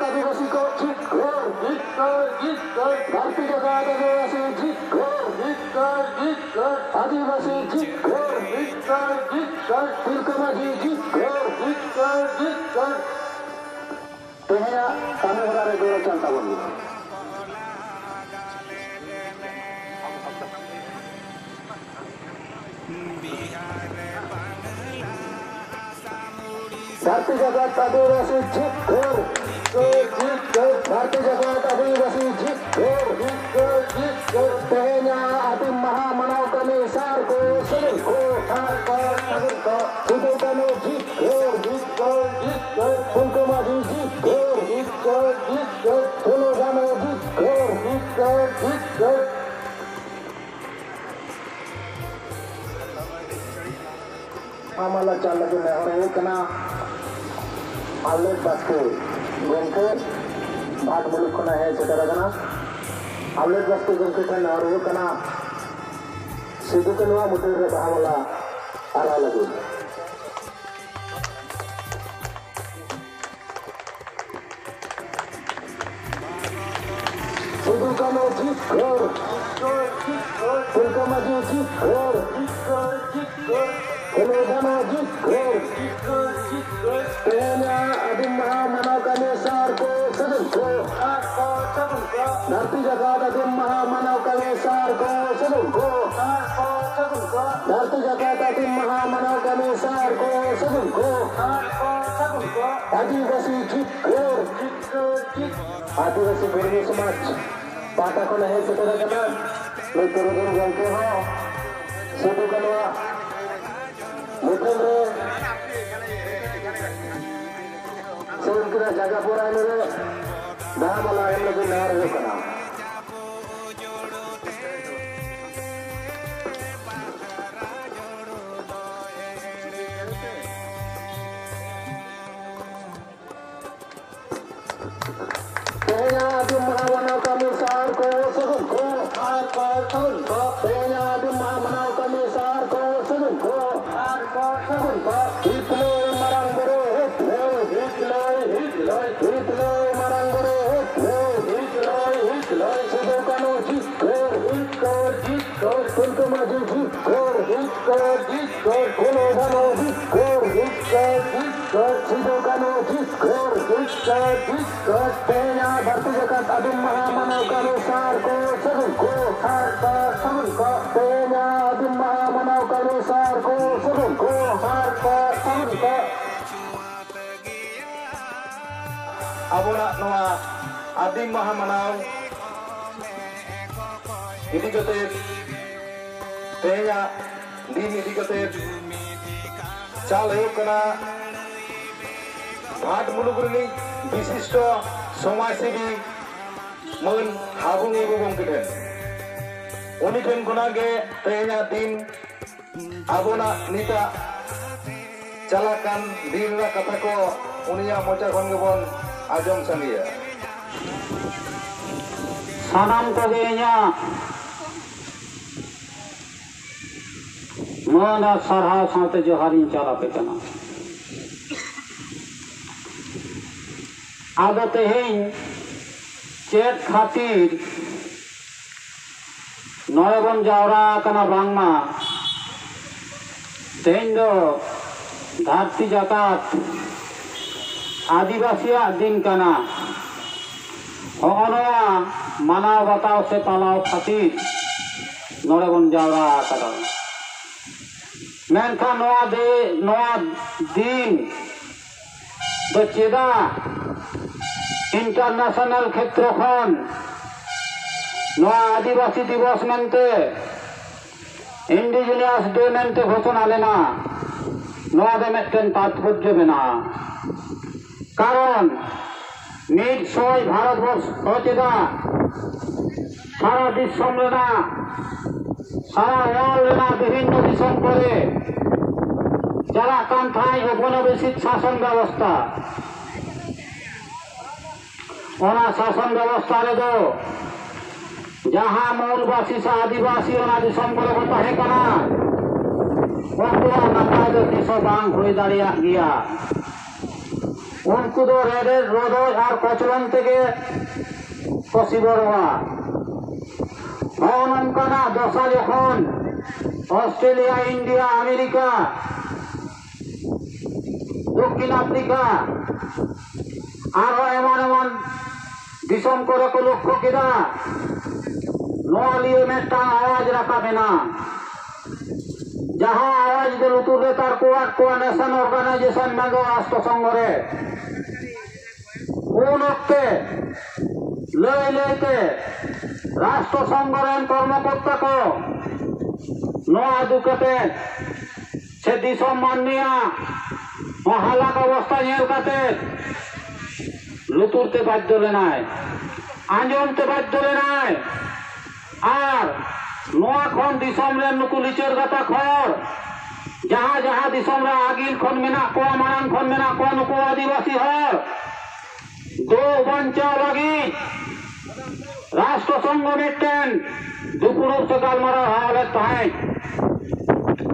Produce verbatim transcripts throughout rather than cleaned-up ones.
ᱟᱹᱫᱤᱵᱟᱹᱥᱤ ᱠᱚ ᱡᱤᱛᱠᱟᱹᱨ, ᱡᱤᱛᱠᱟᱹᱨ, ᱡᱤᱛᱠᱟᱹᱨ᱾ ᱫᱷᱟᱹᱨᱛᱤ ᱡᱟᱠᱟᱛ ᱟᱹᱫᱤᱵᱟᱹᱥᱤ ᱡᱤᱛᱠᱟᱹᱨ, ᱡᱤᱛᱠᱟᱹᱨ, ᱡᱤᱛᱠᱟᱹᱨ᱾ ᱟᱹᱫᱤᱵᱟᱹᱥᱤ ᱡᱤᱛᱠᱟᱹᱨ, ᱡᱤᱛᱠᱟᱹᱨ, ᱡᱤᱛᱠᱟᱹᱨ᱾ ᱛᱤᱞᱠᱟᱹ ᱢᱟᱹᱡᱷᱤ ᱡᱤᱛᱠᱟᱹᱨ, ᱡᱤᱛᱠᱟᱹᱨ, ᱡᱤᱛᱠᱟᱹᱨ᱾ ᱛᱮᱦᱮᱧᱟᱜ ᱠᱟᱹᱢᱤ ᱦᱚᱨᱟ ᱨᱮ ᱜᱚᱲᱚ ᱪᱟᱞ ᱛᱟᱵᱚᱱ ᱢᱮ᱾ ᱫᱷᱟᱹᱨᱛᱤ ᱡᱟᱠᱟᱛ ᱟᱹᱫᱤᱵᱟᱹᱥᱤ ᱡᱤᱛᱠᱟᱹᱨ, ᱡᱤᱛᱠᱟᱹᱨ, ᱡᱤᱛᱠᱟᱹᱨ᱾ ᱫᱷᱟᱹᱨᱛᱤ ᱡᱟᱠᱟᱛ ᱟᱹᱫᱤᱵᱟᱹᱥᱤ ᱡᱤᱛᱠᱟᱹᱨ, ᱡᱤᱛᱠᱟᱹᱨ, ᱡᱤᱛᱠᱟᱹᱨ᱾ ᱛᱮᱦᱮᱧᱟᱜ ᱟᱹᱫᱤᱢ ᱢᱟᱦᱟ ᱢᱟᱱᱟᱣ ᱠᱟᱹᱢᱤ ᱥᱟᱨ ᱠᱚ ᱥᱟᱹᱜᱩᱱ ᱠᱚ, ᱥᱟᱨ ᱠᱚ ᱥᱟᱹᱜᱩᱱ ᱠᱚ᱾ ᱥᱤᱫᱩ ᱠᱟᱹᱱᱦᱩ ᱡᱤᱛᱠᱟᱹᱨ, ᱡᱤᱛᱠᱟᱹᱨ, ᱡᱤᱛᱠᱟᱹᱨ᱾ ᱯᱷᱩᱞᱠᱟᱹ ᱢᱟᱹᱡᱷᱤ ᱡᱤᱛᱠᱟᱹᱨ, ᱡᱤᱛᱠᱟᱹᱨ, ᱡᱤᱛᱠᱟᱹᱨ᱾ ᱯᱷᱩᱞᱳ ᱡᱷᱟᱱᱳ ᱡᱤᱛᱠᱟᱹᱨ, ᱡᱤᱛᱠᱟᱹᱨ, ᱡᱤᱛᱠᱟᱹᱨ᱾ ᱢᱟᱞᱟ ᱪᱟᱞ ᱞᱟᱹᱜᱤᱫ ᱱᱮᱦᱚᱨ ᱦᱩᱭᱩᱜ ᱠᱟᱱᱟ ᱟᱢᱞᱮᱴ ᱵᱟᱥᱠᱮ ᱜᱚᱢᱠᱮ, ᱵᱷᱟᱴ ᱢᱩᱞᱩᱠ ᱠᱷᱚᱱᱟᱜ ᱦᱮᱡ ᱥᱮᱴᱮᱨ ᱟᱠᱟᱱᱟ᱾ ᱟᱢᱞᱮᱴ ᱵᱟᱥᱠᱮ ᱜᱚᱢᱠᱮ ᱴᱷᱮᱱ ᱱᱮᱦᱚᱨ ᱦᱩᱭᱩᱜ ᱠᱟᱱᱟ ᱥᱤᱫᱩ ᱠᱟᱹᱱᱦᱩᱣᱟᱜ ᱢᱩᱴᱷᱟᱹᱱ ᱨᱮ ᱵᱟᱦᱟ ᱢᱟᱞᱟ ᱟᱨᱟᱣ ᱞᱟᱹᱜᱤᱫ᱾ ᱥᱤᱫᱩ ᱠᱟᱹᱱᱦᱩ ᱡᱤᱛᱠᱟᱹᱨ, ᱛᱤᱞᱠᱟᱹ ᱢᱟᱹᱡᱷᱤ ᱡᱤᱛᱠᱟᱹᱨ, ᱯᱷᱩᱞᱳ ᱡᱷᱟᱱᱳ ᱡᱤᱛᱠᱟᱹᱨ᱾ ᱛᱮᱦᱮᱧᱟᱜ ᱟᱹᱫᱤᱢ ᱢᱟᱦᱟ ᱢᱟᱱᱟᱣ ᱠᱟᱹᱢᱤ ᱥᱟᱨ ᱠᱚ ᱥᱟᱹᱜᱩᱱ ᱠᱚ᱾ ᱫᱷᱟᱹᱨᱛᱤ ᱡᱟᱠᱟᱛ ᱟᱹᱫᱤᱢ ᱢᱟᱦᱟ ᱢᱟᱱᱟᱣ ᱠᱟᱹᱢᱤ ᱥᱟᱨ ᱠᱚ ᱥᱟᱹᱜᱩᱱ ᱠᱚ᱾ ᱫᱷᱟᱹᱨᱛᱤ ᱡᱟᱠᱟᱛ ᱟᱹᱫᱤᱢ ᱢᱟᱦᱟ ᱢᱟᱱᱟᱣ ᱠᱟᱹᱢᱤ ᱥᱟᱨ ᱠᱚ ᱥᱟᱹᱜᱩᱱ ᱠᱚ᱾ ᱟᱹᱫᱤᱵᱟᱹᱥᱤ ᱡᱤᱛᱠᱟᱹᱨ᱾ ᱟᱹᱫᱤᱵᱟᱹᱥᱤ ᱠᱚᱨᱢᱤ ᱥᱚᱢᱟᱡᱽ ᱯᱟᱦᱴᱟ ᱠᱷᱚᱱ ᱦᱮᱡ ᱥᱮᱴᱮᱨ ᱟᱠᱟᱱᱟ ᱱᱩᱭ ᱯᱩᱨᱩᱫᱷᱩᱞ ᱜᱚᱢᱠᱮ ᱦᱚᱸ ᱥᱤᱫᱩ ᱠᱟᱹᱱᱦᱩᱣᱟᱜ ᱢᱩᱴᱷᱟᱹᱱ ᱨᱮ ᱥᱮ ᱩᱱᱠᱤᱱᱟᱜ ᱡᱟᱭᱜᱟ ᱯᱩᱨ ᱟᱭᱢᱟ ᱨᱮ ᱵᱟᱦᱟ ᱢᱟᱞᱟ ᱮᱢ ᱞᱟᱹᱜᱤᱫ ᱱᱮᱦᱚᱨ ᱦᱩᱭᱩᱜ ᱠᱟᱱᱟ᱾ ᱛᱮᱦᱮᱧᱟᱜ ᱟᱹᱫᱤᱢ ᱢᱟᱦᱟ ᱢᱟᱱᱟᱣ ᱠᱟᱹᱢᱤ ᱥᱟᱨ ᱠᱚ ᱥᱟᱹᱜᱩᱱ ᱠᱚ, ᱥᱟᱨ ᱠᱚ ᱥᱟᱹᱜᱩᱱ ᱠᱚ᱾ ᱛᱮᱦᱮᱧᱟᱜ ᱟᱹᱫᱤᱢ ᱢᱟᱦᱟ ᱢᱟᱱᱟᱣ ᱠᱟᱹᱢᱤ ᱥᱟᱨ ᱠᱚ ᱥᱟᱹᱜᱩᱱ ᱠᱚ, ᱥᱟᱨ ᱠᱚ ᱥᱟᱹᱜᱩᱱ ᱠᱚ᱾ ᱦᱤᱛᱞᱟᱹᱭ ᱢᱟᱨᱟᱝ ᱵᱩᱨᱩ, ᱦᱤᱛᱞᱟᱹᱭ, ᱦᱤᱛᱞᱟᱹᱭ, ᱦᱤᱛᱞᱟᱹᱭ, ᱦᱤᱛᱞᱟᱹᱭ᱾ ᱡᱤᱛᱠᱟᱹᱨ, ᱡᱤᱛᱠᱟᱹᱨ, ᱡᱤᱛᱠᱟᱹᱨ, ᱯᱷᱩᱞᱳ ᱡᱷᱟᱱᱳ ᱡᱤᱛᱠᱟᱹᱨ, ᱡᱤᱛᱠᱟᱹᱨ, ᱡᱤᱛᱠᱟᱹᱨ, ᱥᱤᱫᱩ ᱠᱟᱹᱱᱦᱩ ᱡᱤᱛᱠᱟᱹᱨ, ᱡᱤᱛᱠᱟᱹᱨ, ᱡᱤᱛᱠᱟᱹᱨ᱾ ᱛᱮᱦᱮᱧᱟᱜ ᱫᱷᱟᱹᱨᱛᱤ ᱡᱟᱠᱟᱛ ᱟᱹᱫᱤᱢ ᱢᱟᱦᱟ ᱢᱟᱱᱟᱣ ᱠᱟᱹᱢᱤ ᱥᱟᱨ ᱠᱚ ᱥᱟᱹᱜᱩᱱ ᱠᱚ, ᱥᱟᱨ ᱠᱚ ᱥᱟᱹᱜᱩᱱ ᱠᱚ᱾ ᱛᱮᱦᱮᱧᱟᱜ ᱟᱹᱫᱤᱢ ᱢᱟᱦᱟ ᱢᱟᱱᱟᱣ ᱠᱟᱹᱢᱤ ᱥᱟᱨ ᱠᱚ ᱥᱟᱹᱜᱩᱱ ᱠᱚ, ᱥᱟᱨ ᱠᱚ ᱥᱟᱹᱜᱩᱱ ᱠᱚ᱾ ᱟᱵᱚᱱᱟᱜ ᱱᱚᱣᱟ ᱟᱹᱫᱤᱢ ᱢᱟᱦᱟ ᱢᱟᱱᱟᱣ ᱤᱫᱤ ᱠᱟᱛᱮ, ᱛᱮᱦᱮᱧᱟᱜ ᱫᱤᱱ ᱤᱫᱤ ᱠᱟᱛᱮ ᱪᱟᱞ ᱦᱩᱭᱩᱜ ᱠᱟᱱᱟ ᱵᱷᱟᱴ ᱢᱩᱞᱩᱠ ᱨᱤᱱᱤᱡ ᱵᱤᱥᱤᱥᱴᱚ ᱥᱚᱢᱟᱡᱽ ᱥᱮᱵᱤ ᱢᱟᱹᱱ ᱦᱟᱵᱩ ᱢᱩᱨᱢᱩ ᱜᱚᱢᱠᱮ ᱴᱷᱮᱱ᱾ ᱩᱱᱤ ᱴᱷᱮᱱ ᱠᱷᱚᱱᱟᱜ ᱜᱮ ᱛᱮᱦᱮᱧᱟᱜ ᱫᱤᱱ ᱟᱵᱚᱱᱟᱜ ᱱᱤᱛᱟᱜ ᱪᱟᱞᱟᱜ ᱠᱟᱱ ᱫᱤᱱ ᱨᱮᱱᱟᱜ ᱠᱟᱛᱷᱟ ᱠᱚ ᱩᱱᱤᱭᱟᱜ ᱢᱚᱪᱟ ᱠᱷᱚᱱ ᱜᱮᱵᱚᱱ ᱟᱸᱡᱚᱢ ᱥᱟᱸᱜᱮᱭᱟ᱾ ᱥᱟᱱᱟᱢ ᱠᱚᱜᱮ ᱤᱧᱟᱹᱜ ᱢᱟᱹᱱ ᱟᱨ ᱥᱟᱨᱦᱟᱣ ᱥᱟᱶᱛᱮ ᱡᱚᱦᱟᱨ ᱤᱧ ᱪᱟᱞ ᱟᱯᱮ ᱠᱟᱱᱟ᱾ ᱟᱫᱚ ᱛᱮᱦᱮᱧ ᱪᱮᱫ ᱠᱷᱟᱹᱛᱤᱨ ᱱᱚᱰᱮ ᱵᱚᱱ ᱡᱟᱣᱨᱟ ᱟᱠᱟᱱᱟ? ᱵᱟᱝᱢᱟ ᱛᱮᱦᱮᱧ ᱫᱚ ᱫᱷᱟᱹᱨᱛᱤ ᱡᱟᱠᱟᱛ ᱟᱹᱫᱤᱵᱟᱹᱥᱤᱭᱟᱜ ᱫᱤᱱ ᱠᱟᱱᱟ᱾ ᱦᱚᱸᱜᱼᱚ ᱱᱚᱣᱟ ᱢᱟᱱᱟᱣ ᱵᱟᱛᱟᱣ ᱥᱮ ᱯᱟᱞᱟᱣ ᱠᱷᱟᱹᱛᱤᱨ ᱱᱚᱰᱮ ᱵᱚᱱ ᱡᱟᱣᱨᱟ ᱟᱠᱟᱫᱟ᱾ ᱢᱮᱱᱠᱷᱟᱱ ᱱᱚᱣᱟ ᱫᱤ-, ᱱᱚᱣᱟ ᱫᱤᱱ ᱫᱚ ᱪᱮᱫᱟᱜ ᱤᱱᱴᱟᱨᱱᱮᱥᱱᱟᱞ ᱠᱷᱮᱛᱨᱚ ᱠᱷᱚᱱ ᱱᱚᱣᱟ ᱟᱹᱫᱤᱵᱟᱹᱥᱤ ᱫᱤᱵᱚᱥ ᱢᱮᱱᱛᱮ, ᱤᱱᱰᱤᱡᱤᱱᱤᱭᱟᱥ ᱰᱮ ᱢᱮᱱᱛᱮ ᱜᱷᱳᱥᱚᱱᱟ ᱞᱮᱱᱟ? ᱱᱚᱣᱟ ᱫᱚ ᱢᱤᱫᱴᱮᱱ ᱛᱟᱛᱯᱚᱨᱡᱚ ᱢᱮᱱᱟᱜᱼᱟ᱾ ᱠᱟᱨᱚᱱ ᱢᱤᱫ ᱥᱚᱭ ᱵᱷᱟᱨᱚᱛ ᱵᱚᱨᱥᱚ ᱪᱮᱫᱟᱜ ᱥᱟᱨᱟ ᱫᱤᱥᱚᱢ ᱨᱮᱱᱟᱜ, ᱥᱟᱨᱟ ᱣᱟᱨᱞᱰ ᱨᱮᱱᱟᱜ ᱵᱤᱵᱷᱤᱱᱱᱚ ᱫᱤᱥᱚᱢ ᱠᱚᱨᱮ ᱪᱟᱞᱟᱜ ᱠᱟᱱ ᱛᱟᱦᱮᱸᱫ ᱳᱯᱚᱱᱤᱵᱮᱥᱤᱠ ᱥᱟᱥᱚᱱ ᱵᱮᱵᱚᱥᱛᱷᱟ᱾ ᱚᱱᱟ ᱥᱟᱥᱚᱱ ᱵᱮᱵᱚᱥᱛᱷᱟ ᱨᱮᱫᱚ ᱡᱟᱦᱟᱸ ᱢᱩᱞ ᱵᱟᱹᱥᱤ ᱥᱮ ᱟᱹᱫᱤᱵᱟᱹᱥᱤ ᱚᱱᱟ ᱫᱤᱥᱚᱢ ᱠᱚᱨᱮ ᱠᱚ ᱛᱟᱦᱮᱸ ᱠᱟᱱᱟ, ᱩᱱᱠᱩᱣᱟᱜ ᱱᱟᱯᱟᱭ ᱫᱚ ᱛᱤᱥ ᱦᱚᱸ ᱵᱟᱝ ᱦᱩᱭ ᱫᱟᱲᱮᱭᱟᱜ ᱜᱮᱭᱟ᱾ ᱩᱱᱠᱩ ᱫᱚ ᱨᱮᱰᱮᱫ ᱨᱚᱰᱚᱡ ᱟᱨ ᱠᱚᱪᱞᱚᱱ ᱛᱮᱜᱮ ᱠᱚ ᱥᱤᱵᱚᱨᱚᱜᱼᱟ᱾ ᱱᱚᱜᱼᱚ ᱱᱚᱝᱠᱟᱱᱟᱜ ᱫᱚᱥᱟ ᱡᱚᱠᱷᱚᱱ ᱚᱥᱴᱨᱮᱞᱤᱭᱟ, ᱤᱱᱰᱤᱭᱟ, ᱟᱢᱮᱨᱤᱠᱟ, ᱫᱚᱠᱠᱷᱤᱱ ᱟᱯᱷᱨᱤᱠᱟ, ᱟᱨᱦᱚᱸ ᱮᱢᱟᱱ ᱮᱢᱟᱱ ᱫᱤᱥᱚᱢ ᱠᱚᱨᱮ ᱠᱚ ᱞᱚᱠᱠᱷᱚ ᱠᱮᱫᱟ, ᱱᱚᱣᱟ ᱞᱤᱭᱮ ᱢᱤᱫᱴᱟᱝ ᱟᱣᱟᱡᱽ ᱨᱟᱠᱟᱵ ᱮᱱᱟ᱾ ᱡᱟᱦᱟᱸ ᱟᱣᱟᱡᱽ ᱫᱚ ᱞᱩᱛᱩᱨ ᱨᱮ ᱛᱟᱨᱠᱚᱣᱟᱫ ᱠᱚᱣᱟ ᱱᱮᱥᱚᱱ ᱚᱨᱜᱟᱱᱟᱭᱡᱮᱥᱚᱱ ᱢᱮᱱᱫᱚ ᱨᱟᱥᱴᱨᱚ ᱥᱚᱝᱜᱷᱚ ᱨᱮ᱾ ᱩᱱ ᱚᱠᱛᱮ ᱞᱟᱹᱭ ᱞᱟᱹᱭᱛᱮ ᱨᱟᱥᱴᱨᱚ ᱥᱚᱝᱜᱷᱚ ᱨᱮᱱ ᱠᱚᱨᱢᱚᱠᱚᱨᱛᱟ ᱠᱚ ᱱᱚᱣᱟ ᱤᱫᱤ ᱠᱟᱛᱮ ᱥᱮ ᱫᱤᱥᱚᱢ ᱢᱟᱹᱱᱢᱤᱭᱟᱜ ᱱᱚᱣᱟ ᱦᱟᱞᱟᱠ ᱚᱵᱚᱥᱛᱟ ᱧᱮᱞ ᱠᱟᱛᱮ ᱞᱩᱛᱩᱨ ᱛᱮ ᱵᱟᱫᱽᱫᱷᱚ ᱞᱮᱱᱟᱭ, ᱟᱸᱡᱚᱢ ᱛᱮ ᱵᱟᱫᱽᱫᱷᱚ ᱞᱮᱱᱟᱭ᱾ ᱟᱨ ᱱᱚᱣᱟ ᱠᱷᱚᱱ ᱫᱤᱥᱚᱢ ᱨᱮᱱ ᱱᱩᱠᱩ ᱞᱤᱪᱟᱹᱲ ᱜᱟᱛᱟᱠ ᱦᱚᱲ, ᱡᱟᱦᱟᱸ ᱡᱟᱦᱟᱸ ᱫᱤᱥᱚᱢ ᱨᱮ ᱟᱹᱜᱤᱞ ᱠᱷᱚᱱ ᱢᱮᱱᱟᱜ ᱠᱚᱣᱟ, ᱢᱟᱲᱟᱝ ᱠᱷᱚᱱ ᱢᱮᱱᱟᱜ ᱠᱚᱣᱟ, ᱱᱩᱠᱩ ᱟᱹᱫᱤᱵᱟᱹᱥᱤ ᱦᱚᱲ ᱫᱚ ᱵᱟᱧᱪᱟᱣ ᱞᱟᱹᱜᱤᱫ ᱨᱟᱥᱴᱨᱚ ᱥᱚᱝᱜᱷᱚ ᱢᱤᱫᱴᱮᱱ ᱫᱩᱯᱲᱩᱵ ᱥᱮ ᱜᱟᱞᱢᱟᱨᱟᱣ ᱦᱚᱦᱚ ᱞᱮᱫ ᱛᱟᱦᱮᱸᱫ᱾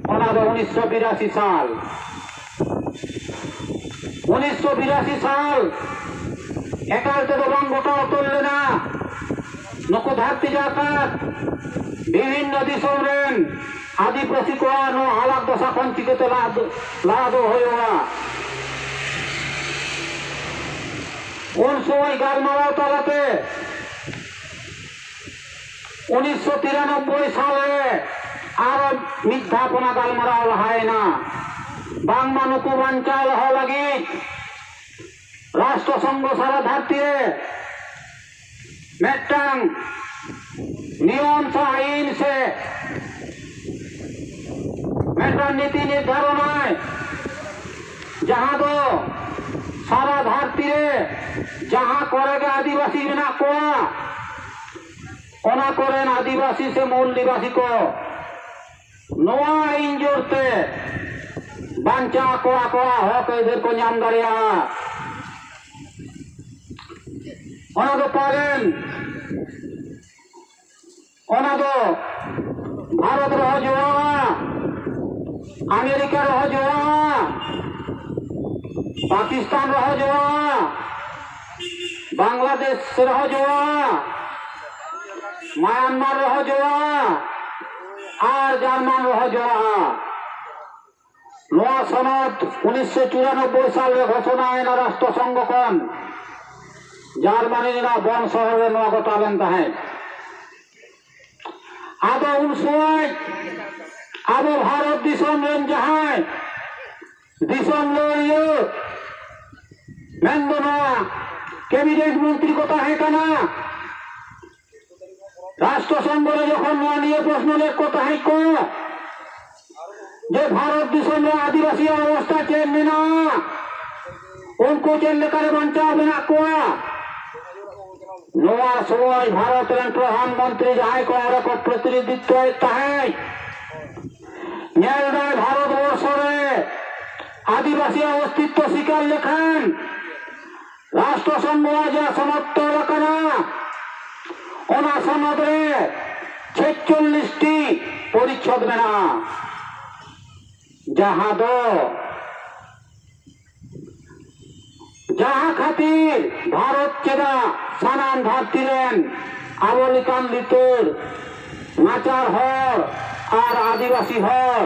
ᱚᱱᱟ ᱫᱚ ᱩᱱᱤᱥᱥᱚ ᱵᱤᱨᱟᱥᱤ ᱥᱟᱞ, ᱩᱱᱤᱥᱥᱚ ᱵᱤᱨᱟᱥᱤ ᱥᱟᱞ ᱮᱠᱟᱞ ᱛᱮᱫᱚ ᱵᱟᱝ ᱜᱚᱴᱟ ᱩᱛᱟᱹᱨ ᱞᱮᱱᱟ᱾ ᱱᱩᱠᱩ ᱫᱷᱟᱹᱨᱛᱤ ᱡᱟᱠᱟᱛ ᱵᱤᱵᱷᱤᱱᱱᱚ ᱫᱤᱥᱚᱢ ᱨᱮᱱ ᱟᱹᱫᱤᱵᱟᱹᱥᱤ ᱠᱚᱣᱟᱜ ᱱᱚᱣᱟ ᱦᱟᱞᱟᱛ ᱫᱚᱥᱟ ᱠᱷᱚᱱ ᱪᱤᱠᱟᱹᱛᱮ ᱞᱟᱦᱟ ᱫᱚ, ᱞᱟᱦᱟ ᱫᱚ ᱦᱩᱭᱩᱜᱼᱟ? ᱩᱱ ᱥᱚᱢᱚᱭ ᱜᱟᱞᱢᱟᱨᱟᱣ ᱛᱟᱞᱟᱛᱮ ᱩᱱᱤᱥᱥᱚ ᱛᱤᱨᱟᱱᱚᱵᱵᱳᱭ ᱥᱟᱞᱨᱮ ᱟᱨ ᱢᱤᱫ ᱫᱷᱟᱣ ᱚᱱᱟ ᱜᱟᱞᱢᱟᱨᱟᱣ ᱞᱟᱦᱟᱭᱮᱱᱟ, ᱵᱟᱝᱢᱟ ᱱᱩᱠᱩ ᱵᱟᱧᱪᱟᱣ ᱫᱚᱦᱚ ᱞᱟᱹᱜᱤᱫ ᱨᱟᱥᱴᱨᱚ ᱥᱚᱝᱜᱷᱚ ᱥᱟᱨᱟ ᱫᱷᱟᱹᱨᱛᱤ ᱨᱮ ᱢᱤᱫᱴᱟᱝ ᱱᱤᱭᱚᱢ ᱥᱮ ᱟᱹᱭᱤᱱ ᱥᱮ ᱢᱤᱫᱴᱟᱝ ᱱᱤᱛᱤ ᱱᱤᱨᱫᱷᱟᱨᱚᱱᱟᱭ, ᱡᱟᱦᱟᱸ ᱫᱚ ᱥᱟᱨᱟ ᱫᱷᱟᱹᱨᱛᱤ ᱨᱮ ᱡᱟᱦᱟᱸ ᱠᱚᱨᱮ ᱜᱮ ᱟᱹᱫᱤᱵᱟᱹᱥᱤ ᱢᱮᱱᱟᱜ ᱠᱚᱣᱟ, ᱚᱱᱟ ᱠᱚᱨᱮᱱ ᱟᱹᱫᱤᱵᱟᱹᱥᱤ ᱥᱮ ᱢᱩᱞ ᱱᱤᱵᱟᱥᱤ ᱠᱚ ᱱᱚᱣᱟ ᱟᱹᱭᱤᱱ ᱡᱳᱨ ᱛᱮ ᱵᱟᱧᱪᱟᱣ ᱠᱚ ᱟᱠᱚᱣᱟᱜ ᱦᱚᱠ ᱟᱹᱭᱫᱟᱹᱨ ᱠᱚ ᱧᱟᱢ ᱫᱟᱲᱮᱭᱟᱜᱼᱟ᱾ ᱚᱱᱟ ᱫᱚ ᱯᱟᱞᱮᱱ, ᱚᱱᱟ ᱫᱚ ᱵᱷᱟᱨᱚᱛ ᱨᱮᱦᱚᱸ ᱡᱚᱲᱟᱜᱼᱟ, ᱟᱢᱮᱨᱤᱠᱟ ᱨᱮᱦᱚᱸ ᱡᱚᱲᱟᱜᱼᱟ, ᱯᱟᱠᱤᱥᱛᱟᱱ ᱨᱮᱦᱚᱸ ᱡᱚᱲᱟᱜᱼᱟ, ᱵᱟᱝᱞᱟᱫᱮᱥ ᱨᱮᱦᱚᱸ ᱡᱚᱲᱟᱜᱼᱟ᱾ ᱢᱟᱭᱟᱱᱢᱟᱨ ᱨᱮᱦᱚᱸ ᱡᱚᱲᱟᱜᱼᱟ ᱟᱨ ᱡᱟᱨᱢᱟᱱ ᱨᱮᱦᱚᱸ ᱡᱚᱲᱟᱜᱼᱟ᱾ ᱱᱚᱣᱟ ᱥᱚᱱᱚᱫ ᱩᱱᱤᱥᱥᱚ ᱪᱩᱨᱟᱱᱚᱵᱵᱳᱭ ᱥᱟᱞ ᱨᱮ ᱜᱷᱳᱥᱚᱱᱟ ᱮᱱᱟ ᱨᱟᱥᱴᱨᱚ ᱥᱚᱝᱜᱷᱚ ᱠᱷᱚᱱ᱾ ᱡᱟᱨᱢᱟᱱᱤ ᱨᱮᱱᱟᱜ ᱵᱚᱱ ᱥᱚᱦᱚᱨ ᱨᱮ ᱱᱚᱣᱟ ᱜᱚᱴᱟ ᱞᱮᱱ ᱛᱟᱦᱮᱸᱫ᱾ ᱟᱫᱚ ᱩᱱ ᱥᱚᱢᱚᱭ ᱟᱵᱚ ᱵᱷᱟᱨᱚᱛ ᱫᱤᱥᱚᱢ ᱨᱮᱱ ᱡᱟᱦᱟᱸᱭ ᱫᱤᱥᱚᱢ ᱞᱟᱹᱭᱟᱹ ᱢᱮᱱᱫᱚ ᱱᱚᱣᱟ ᱠᱮᱵᱤᱱᱮᱴ ᱢᱚᱱᱛᱨᱤ ᱠᱚ ᱛᱟᱦᱮᱸ ᱠᱟᱱᱟ, ᱨᱟᱥᱴᱨᱚ ᱥᱚᱝᱜᱷᱚ ᱨᱮ ᱡᱚᱠᱷᱚᱱ ᱱᱚᱣᱟ ᱱᱤᱭᱟᱹ ᱯᱨᱚᱥᱱᱚ ᱞᱮᱫ ᱠᱚ ᱛᱟᱦᱮᱸᱫ ᱠᱚ ᱡᱮ ᱵᱷᱟᱨᱚᱛ ᱫᱤᱥᱚᱢ ᱨᱮ ᱟᱹᱫᱤᱵᱟᱹᱥᱤᱭᱟᱜ ᱚᱵᱚᱥᱛᱟ ᱪᱮᱫ ᱢᱮᱱᱟᱜᱼᱟ, ᱩᱱᱠᱩ ᱪᱮᱫ ᱞᱮᱠᱟᱨᱮ ᱵᱟᱧᱪᱟᱣ ᱢᱮᱱᱟᱜ ᱠᱚᱣᱟ, ᱱᱚᱣᱟ ᱥᱚᱢᱚᱭ ᱵᱷᱟᱨᱚᱛ ᱨᱮᱱ ᱯᱨᱚᱫᱷᱟᱱ ᱢᱚᱱᱛᱨᱤ ᱡᱟᱦᱟᱸᱭ ᱠᱚ ᱚᱸᱰᱮ ᱠᱚ ᱯᱨᱚᱛᱤᱱᱤᱫᱷᱤᱛᱣᱮᱫ ᱛᱟᱦᱮᱸᱫ, ᱧᱮᱞ ᱫᱟᱭ ᱵᱷᱟᱨᱚᱛ ᱵᱚᱨᱥᱚ ᱨᱮ ᱟᱹᱫᱤᱵᱟᱹᱥᱤᱭᱟᱜ ᱚᱥᱛᱤᱛᱣᱚ ᱥᱤᱠᱟᱨ ᱞᱮᱠᱷᱟᱱ ᱨᱟᱥᱴᱨᱚ ᱥᱚᱝᱜᱷᱚ ᱟᱜ ᱡᱟᱦᱟᱸ ᱥᱚᱱᱚᱫ ᱛᱚᱞ ᱟᱠᱟᱱᱟ, ᱚᱱᱟ ᱥᱚᱱᱚᱫ ᱨᱮ ᱪᱷᱮᱪᱪᱚᱞᱞᱤᱥ ᱴᱤ ᱯᱚᱨᱤᱪᱷᱚᱫ ᱢᱮᱱᱟᱜᱼᱟ, ᱡᱟᱦᱟᱸ ᱫᱚ ᱡᱟᱦᱟᱸ ᱠᱷᱟᱹᱛᱤᱨ ᱵᱷᱟᱨᱚᱛ ᱪᱮᱫᱟᱜ ᱥᱟᱱᱟᱢ ᱫᱷᱟᱹᱨᱛᱤ ᱨᱮᱱ ᱟᱵᱚ ᱞᱮᱠᱟᱱ ᱞᱤᱛᱟᱹᱲ ᱱᱟᱪᱟᱨ ᱦᱚᱲ ᱟᱨ ᱟᱹᱫᱤᱵᱟᱹᱥᱤ ᱦᱚᱲ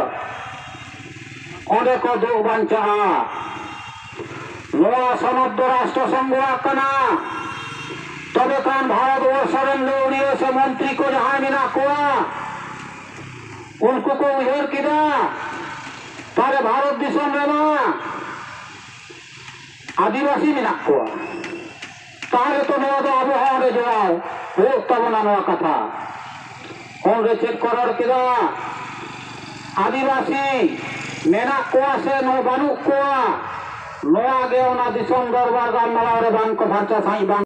ᱚᱸᱰᱮ ᱠᱚ ᱫᱩᱜ ᱵᱟᱧᱪᱟᱜᱼᱟ᱾ ᱱᱚᱣᱟ ᱥᱚᱱᱚᱫ ᱫᱚ ᱨᱟᱥᱴᱨᱚ ᱥᱚᱝᱜᱷᱚᱣᱟᱜ ᱠᱟᱱᱟ᱾ ᱛᱚᱵᱮ ᱠᱷᱟᱱ ᱵᱷᱟᱨᱚᱛ ᱵᱚᱨᱥᱚ ᱨᱮᱱ ᱞᱟᱹᱣᱲᱤᱭᱟᱹ ᱥᱮ ᱢᱚᱱᱛᱨᱤ ᱠᱚ ᱡᱟᱦᱟᱸᱭ ᱢᱮᱱᱟᱜ ᱠᱚᱣᱟ, ᱩᱱᱠᱩ ᱠᱚ ᱩᱭᱦᱟᱹᱨ ᱠᱮᱫᱟ, ᱛᱟᱦᱞᱮ ᱵᱷᱟᱨᱚᱛ ᱫᱤᱥᱚᱢ ᱨᱮᱢᱟ ᱟᱹᱫᱤᱵᱟᱹᱥᱤ ᱢᱮᱱᱟᱜ ᱠᱚᱣᱟ, ᱛᱟᱦᱞᱮ ᱛᱚ ᱱᱚᱣᱟ ᱫᱚ ᱟᱵᱚ ᱦᱚᱸ ᱚᱸᱰᱮ ᱡᱚᱲᱟᱣ ᱦᱩᱭᱩᱜ ᱛᱟᱵᱚᱱᱟ ᱱᱚᱣᱟ ᱠᱟᱛᱷᱟ᱾ ᱚᱸᱰᱮ ᱪᱮᱫ ᱠᱚ ᱨᱚᱲ ᱠᱮᱫᱟ? ᱟᱹᱫᱤᱵᱟᱹᱥᱤ ᱢᱮᱱᱟᱜ ᱠᱚᱣᱟ ᱥᱮ ᱱᱚᱣᱟ ᱵᱟᱹᱱᱩᱜ ᱠᱚᱣᱟ, ᱱᱚᱣᱟ ᱜᱮ ᱚᱱᱟ ᱫᱤᱥᱚᱢ ᱫᱚᱨᱵᱟᱨ ᱜᱟᱞᱢᱟᱨᱟᱣ ᱨᱮ ᱵᱟᱝ ᱠᱚ ᱯᱷᱟᱨᱪᱟ ᱥᱟᱺᱦᱤᱡ ᱵᱟᱝ